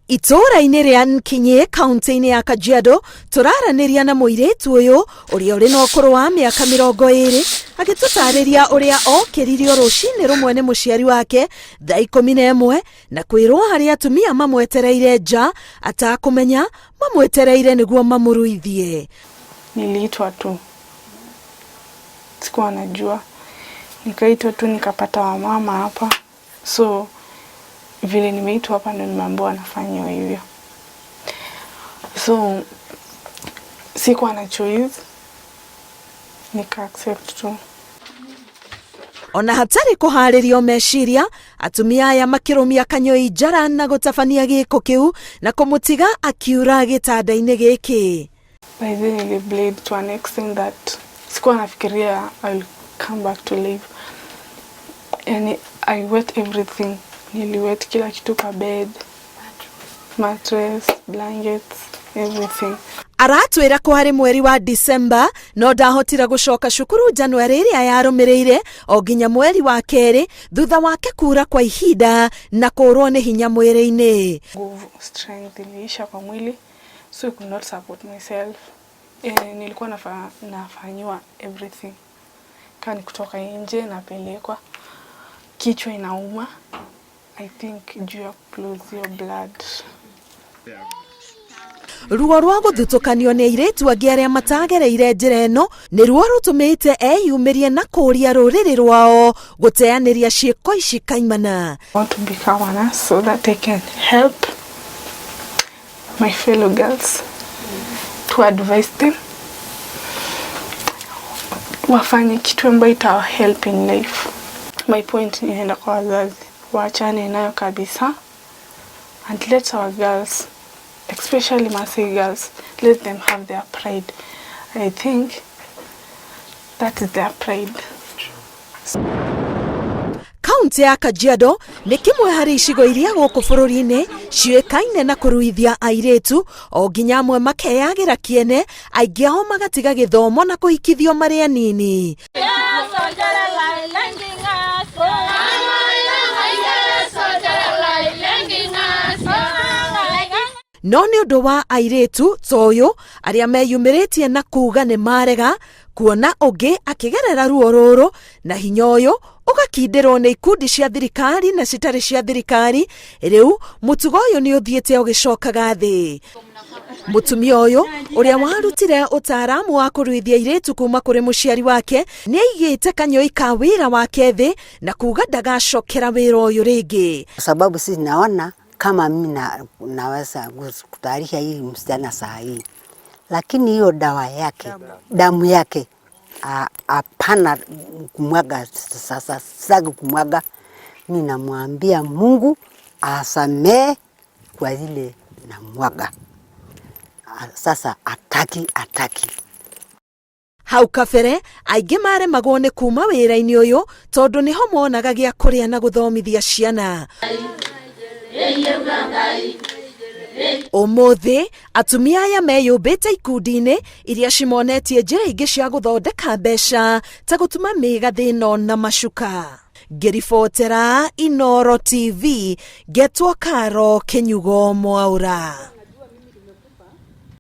Itũũra-inĩ rĩa Nkinyi kaunti-inĩ ya Kajiado tũraranĩria na mũirĩtu ũyũ ũrĩa ũrĩ na ũkũrũ wa mĩaka 20 agĩtũtarĩria ũrĩa okĩririo rũcinĩ rũmwe nĩ mũciari wake thaa 11 na kwĩrwo harĩ atumia mamwetereire nja atakũmenya mamwetereire nĩguo mamũruithie. Niliitwa tu, sikuwa najua, nikaitwa tu nikapata wamama hapa, so vile nimeitwa hapa ndo nimeambiwa nafanyiwa hivyo, so sikuwa na choice, nika accept tu. Ona hatarĩ kũharĩrio meciria, atumia aya makĩrũmia kanyũi njara na gũtabania gĩko kĩu na kũmũtiga akiura gĩtanda-inĩ gĩkĩ. By then nili bleed to an extent that sikuwa nafikiria I will come back to live. Yani I wet everything. Niliwet kila kitu kwa bed, mattress, blankets, everything. Aratwĩra kwarĩ mweri wa Disemba no ndahotire gũcoka cukuru Januarĩ ĩrĩa yarũmĩrĩire o nginya mweri wa kerĩ thutha wake kura kwa ihinda na kũrwo nĩ hinya mwĩrĩ-inĩ. Nguvu, strength iliisha kwa mwili, so I could not support myself. Nilikuwa nafanyiwa everything. Kama ni kutoka nje napelekwa, kichwa inauma, I think juu ya close your blood. Ruo rwa gũthutũkanio nĩ airĩtu angĩ arĩa matagereire njĩra ĩno nĩruo rũtũmĩte eyumĩrie na kũũria rũrĩrĩ rwao gũteanĩria ciĩko ici kaimana. I want to become a nurse so that I can help my fellow girls, to advise them wafanye kitu ambayo itawa help in life. My point inaenda kwa wazazi, waachane nayo kabisa and let our girls, especially Maasai girls, let them have their pride. I think that is their pride. Kaunti ya Kajiado nĩ kĩmwe harĩ icigo iria gũkũ bũrũri-inĩ ciũĩkaine na kũruithia airĩtu o nginya amwe makeyagĩra kĩene, aingĩ ao magatiga gĩthomo na kũhikithio marĩ anini. No nĩ ũndũ wa airĩtu ta ũyũ arĩa meyumĩrĩtie na kuga nĩ marega kuona ũngĩ akĩgerera ruo rũrũ na hinya ũyũ ũgakindĩrwo nĩ ikundi cia thirikari na citarĩ cia thirikari, rĩu mũtugo ũyũ nĩ ũthiĩte ũgĩcokaga thĩ. Mũtumia ũyũ ũrĩa warutire ũtaaramu wa kũruithia airĩtu kuma kũrĩ mũciari wake nĩ aigĩte kanyũi ka wĩra wake thĩ na kuga ndagacokera wĩra ũyũ rĩngĩ. Kwa sababu sisi naona kama mimi naweza kutayarisha hii msichana saa hii, lakini hiyo dawa yake, damu yake hapana kumwaga. Sasa sitaki kumwaga. Mimi namwambia Mungu asamee kwa ile namwaga. Sasa ataki ataki. Hau kabere aingĩ maremagwo nĩ kuma wĩra-inĩ ũyũ tondũ nĩho monaga gĩa kũrĩa na gũthomithia ciana. Ũmũthĩ atumia aya meyũmbĩte ikundi-inĩ iria cimonetie njĩra ingĩ cia gũthondeka mbeca ta gũtuma mĩgathĩ ĩno na macuka. Ngĩribotera Inooro TV, ngetwo Karo Kĩnyugo Mwaũra.